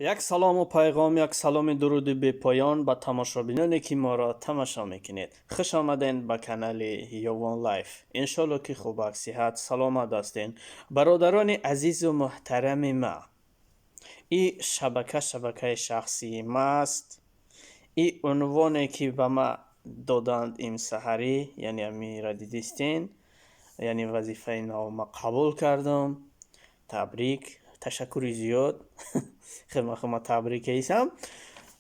Як салому пайғом, як саломи дуруди бепоён ба тамошобиноне, ки моро тамошо мекунед. Хуш омадед ба канали Ёвон Лайф. Иншолло, ки хубак, сиҳат, саломат ҳастен. Бародарони азизу муҳтарами ма, и шабака шабакаи шахсии ма аст. И унвоне, ки ба ма доданд имсаҳарӣ, яъне амира дидистен, яъне вазифаи нав ма қабул кардам. Табрик, ташаккури зиёд, хеле табрик ҳестам.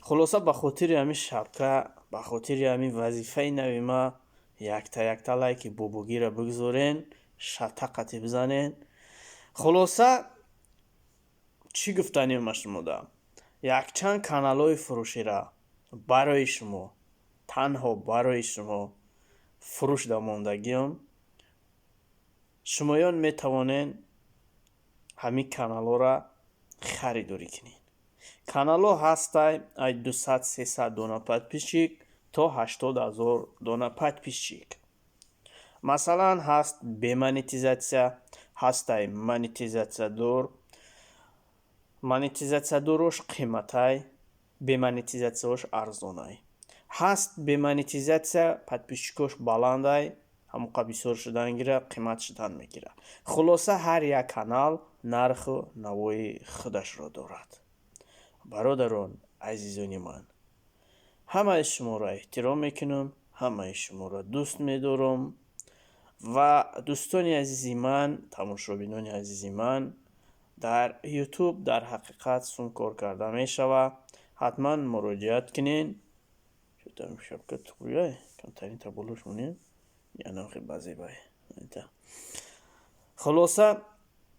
Хулоса, ба хотири ҳамин шабка, ба хотири ҳамин вазифаи нави ма якта якта лайки бобогиро бигзорен, шатақате бизанен. Хулоса, чӣ гуфтанем ма шумода? Якчанд каналҳои фурӯшира барои шумо, танҳо барои шумо фурӯш дамондагиам. Шумоён метавонед ҳамин каналҳоро харидорӣ кунед. Каналҳо ҳастай ай 200, 300 дона подписчик то 80 000 дона подписчик. Масалан, ҳаст бе монетизатсия, ҳастай монетизатсиядор. Монетизатсиядорош қиматай, бе монетизатсияош арзонай. Ҳаст бе монетизатсия, подписчикош баландай, ҳамоқа бисёр шудан гира, қимат шудан мегирад. Хулоса, ҳар як канал нарху навои худашро дорад. Бародарон, азизони ман, ҳамаи шуморо эҳтиром мекунам, ҳамаи шуморо дӯст медорам. Ва дӯстони азизи ман, тамошобинони азизи ман, дар Ютуб дар ҳақиқат сум кор карда мешавад. Ҳатман муроҷиат кунед. Шабка туғрия камтарин таболош монем, янам хел базебай. Хулоса,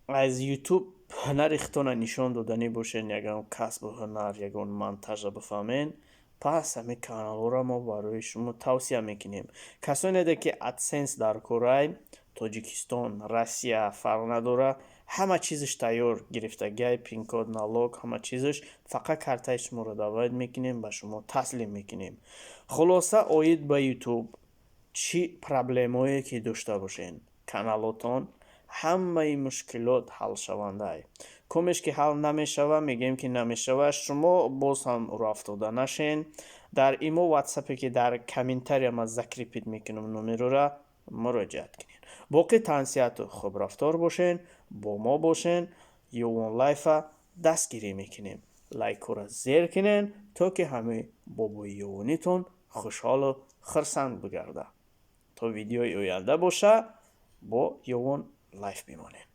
аз Ютуб ҳунари худтонро нишон доданӣ бошед, ягон касбу ҳунар, ягон монтажа бифаҳмед, пас ҳамин каналҳоро мо барои шумо тавсия мекунем. Касоне, ки AdSense дар корай, Тоҷикистон, Россия фарқ надорад, ҳама чизаш тайёр гирифтагиай, пин-код, налог, ҳама чизаш, фақат картаи шуморо даъват мекунем, ба шумо таслим мекунем. Хулоса, оид ба Ютуб чӣ проблемое ки дошта бошед, каналотон, ҳамаи мушкилот ҳалшавандай. Комеш ки ҳал намешава, мегӯем, ки намешава, шумо боз ҳам рӯафтода нашен. Дар имо, Ватсапе, ки дар комментария ман закрепить мекунам, номерора муроҷиат кунед. Боқӣ тансиҳату хубрафтор бошен, бо мо бошен. Ёвон Лайфа дастгирӣ мекунем. Лайкҳоро зер кунен, то ки ҳамаи бобои ёвонитон хушҳолу хурсанд бигардад. То видеои оянда боша, бо Ёвон Лайф бимонем.